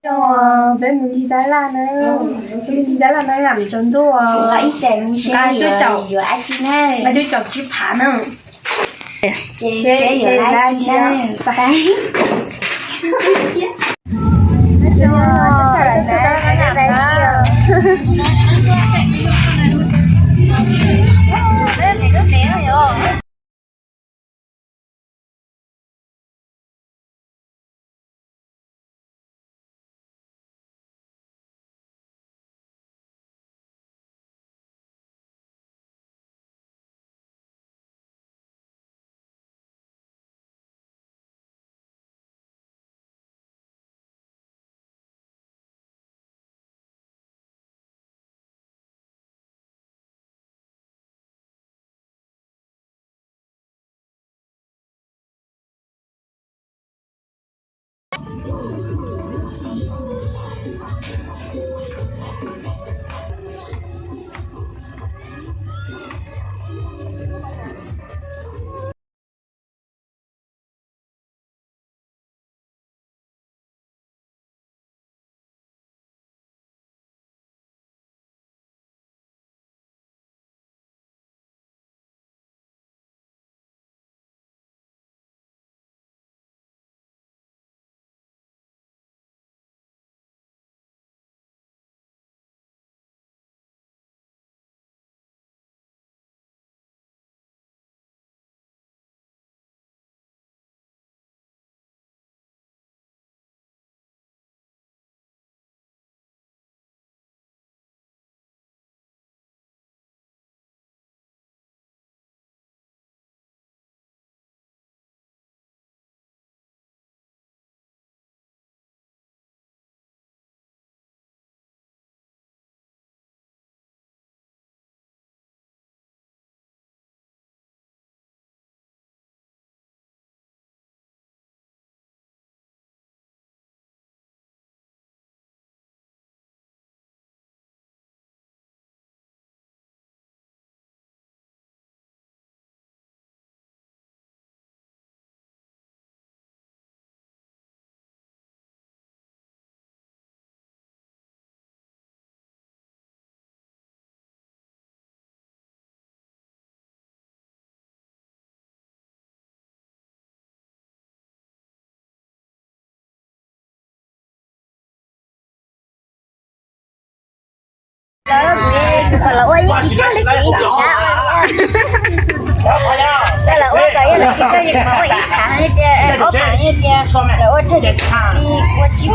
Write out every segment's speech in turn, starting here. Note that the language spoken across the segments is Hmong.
Peb mus ncig tab laj na, peb mus ncig tab laj na, lam tsaus ntuj, nqa tuaj caum, nqa tuaj caum tsib phav na. Lawv kuv kom lawv ua ib tsis coj li kuv ib tsis kav ua li. Lawv ua kom yog lawv tsis coj li kuv ua ib thav tias ob phav tias lawv ua raws li ua tsis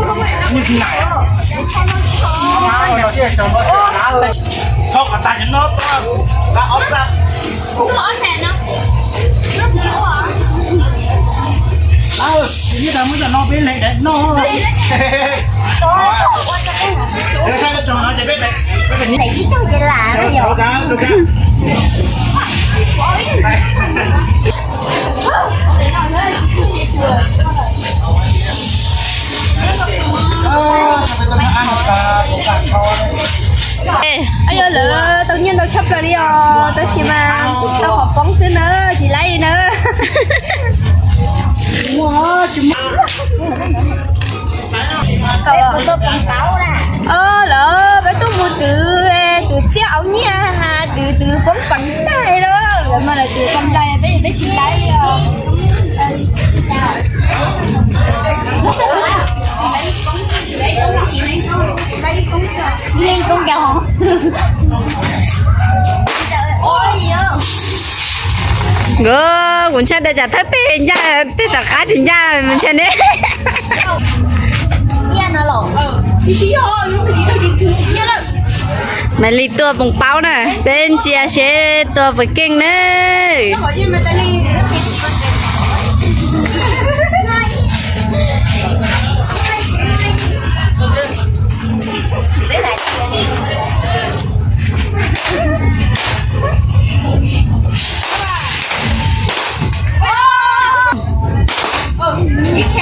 Yog lawv tau nyiaj ntau tshaj plaws li os, tab sis mas tau qhov poob xwb na, tsis laib li na. Lawv peb tuaj mus twv, twv txiaj auv nyiaj has, twv twv poob peev tag lawm, lawv mas lawv twv tau nplai peb, peb tsis laib li os. Nkawd kuv ntshai tias tsam thawj peb ncaj, tej tom qab tsis ncaj mus ntshai ne. Mam li tua poos paub na, peb ntsia seb tua puas keej na.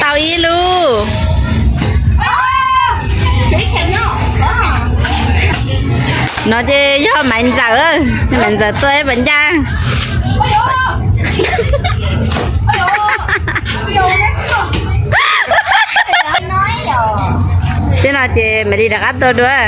Tau ib lub. No ces yog Maiv Ntxawm, Maiv Ntxawm tua ib pas ncaj. Tej no ces mam li rov qab tuaj dua.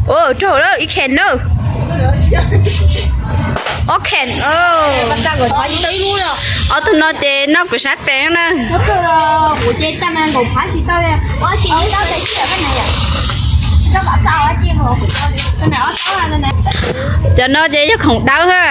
Oj, raug lawm, ib khen na. Ob khen. Ob tug no ces noj kuv sab tes na. Cov no ces yog khoom dawb ha.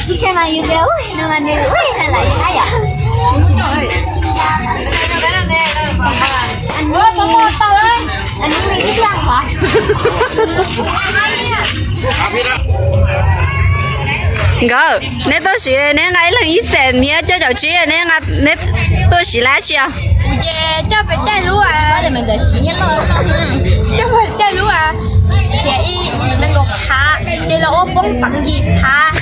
Ib txhia mas yus tias, ui, no mas nws, ui, lawm lawm yom. Nkawd, neb tuaj siv, neb nqa ib leeg ib xees thiab coj caum tsib, neb, neb tuaj siv lab tsi os? Kuv ces coj peb caij lub, coj peb caij lub, khiav ib nees nkaum phav, ces los ua poob peev yim phav.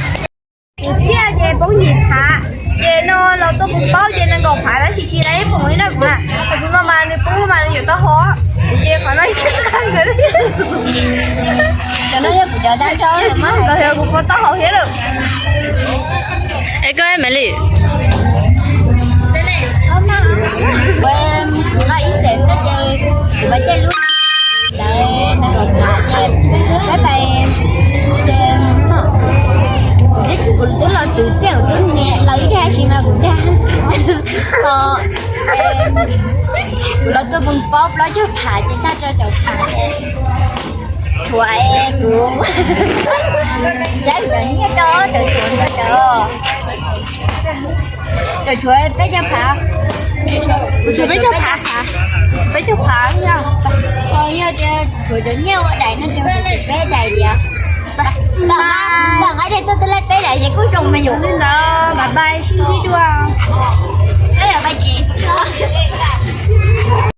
Tus txiaj ces poob yim phav, ces no los tuaj puv paub ces nees nkaum phav tab sis tsis tau ib poom li na kuv na. Thaum kuv no mas nws poob mas nws yuav tau hov, ces qhov no yog kuv cov dab ntsuag, kuv puas tau hau thiab lawm. Es koj Maiv Lis, kuv nqa ib xees thiab ces kuv pais caij lub ntawd nees nkaum phav ces peb pais ces kuv twb los twv txiaj kuv twb nias los ib daig tab sis mas kuv dag. Kuv los tuaj puv paub plaub caug phav ces tag rau caum phav. Tshuav es kuv saib kuv cov nyiaj rau cov tshuav ntawd cov, cov tshuav peb caug phav. Kuv tshuav peb caug phav, peb caug phav yog, yog tias tshuav cov nyiaj ua daim no ces peb daim tias, ntawm nqaij dej tuaj twb laib peb daim ces kuj zoo me nyuam li ntawd. Bye bye, sib ntsib dua.